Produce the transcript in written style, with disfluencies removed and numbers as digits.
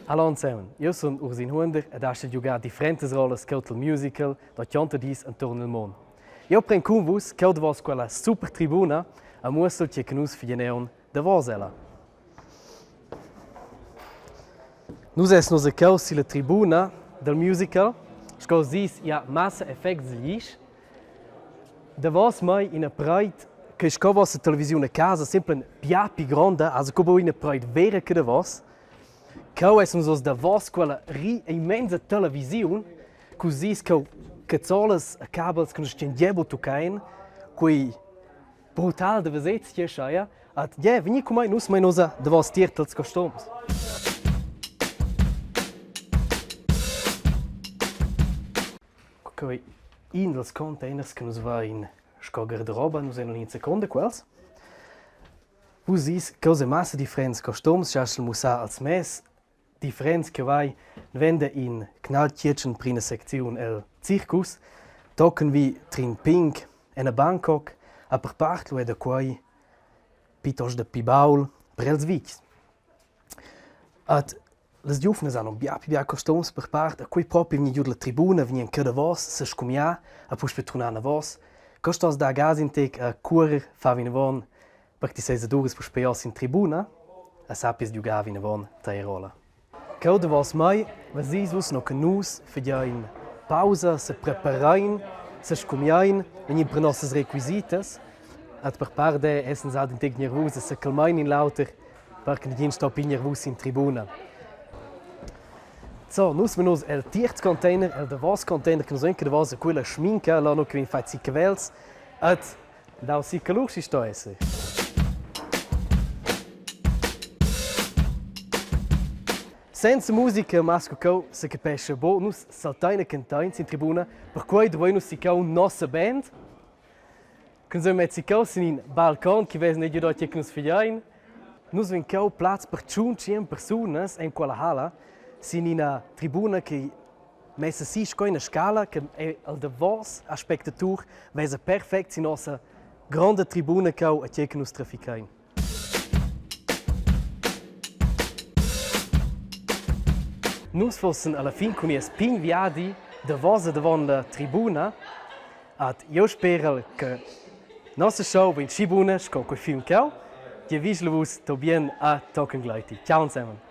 Hallo ensemen, io sun Ursin Huonder ed astg giugar differentas rollas cheu tal musical da 80 dis enturn il mund. Eu prend cun vus cheu davos quella super tribuna e muossel tge che nus figien davos ella. Nus essan oz cheu silla tribuna dal musical. Sco sis ja massa effects glisch. Davos mei ina preit che sco vossa televisiun a casa simpel bia pli gronda, also co ina preit vera che davos. Cheu essan nus oz davos quella ri immensa televisiun, così sco cazzolas e cabels che nus stengebo tuccain, quei brutal da veser tge schaia. Ad yeah, vegni cun mei, nus mein oz davos tier tals costums. Quei in dals containers che nus vein sco garderoba, nus ein in secund da quels. Vus sis ch'els ein massa differents costums, sch'el mussar als mes differents che vai venda in knalltgietschen per ina secziun el circus, tochen vi Trin Pink en a Bangkok, a per part lu è da quei piuttosto da pli baul per els vitgs. Ad las giuvnas han bia pli bia costums per part, a quei propi vegni giu dalla tribuna, vegnan cheu davos, sescumiar, a puspei turnar anavos. Co stos dar gas in tec a cuorer, far vinavon per ti seis ad uras puspei oz in tribuna e sappies giugar vinavon tia rolla. Cheu davos mei vesis vus no che nus fagein pausa, sepreparein, sescumiain, vegnin per nossas requisitas. Ad per part essens ad in tec nervus e secalmein in l'auter per che negin sto pignar vus in tribuna. So, nus vein oz el tierz container, el davos container che nus vein che davos è quella schminca, là no che vegn fatg si cavels. Ed dau si calur si sto esser. Senza musica masco cheu secapescha buc, nus saltein e cantein sin tribuna, perquei dovein nus siccau nossa band. Cun nus mezzi cheu sin in balcon che vesa negiu da tgei che nus fagein. Nus vein cheu plaz per tschun persunas en quella halla sin ina tribuna che messa si sco ina scala che è al davos aspectatur vesa perfect sin nossa gronda tribuna cheu a tgei che nus traffichein. Nus fossen alla fin cun nies pign viadi davos e davon la tribuna. Ad jeu sperel che nossa show vegn schi buna sco quei film cheu. Giavischel vus tot bien a tochen gleiti. Ciao ensemen.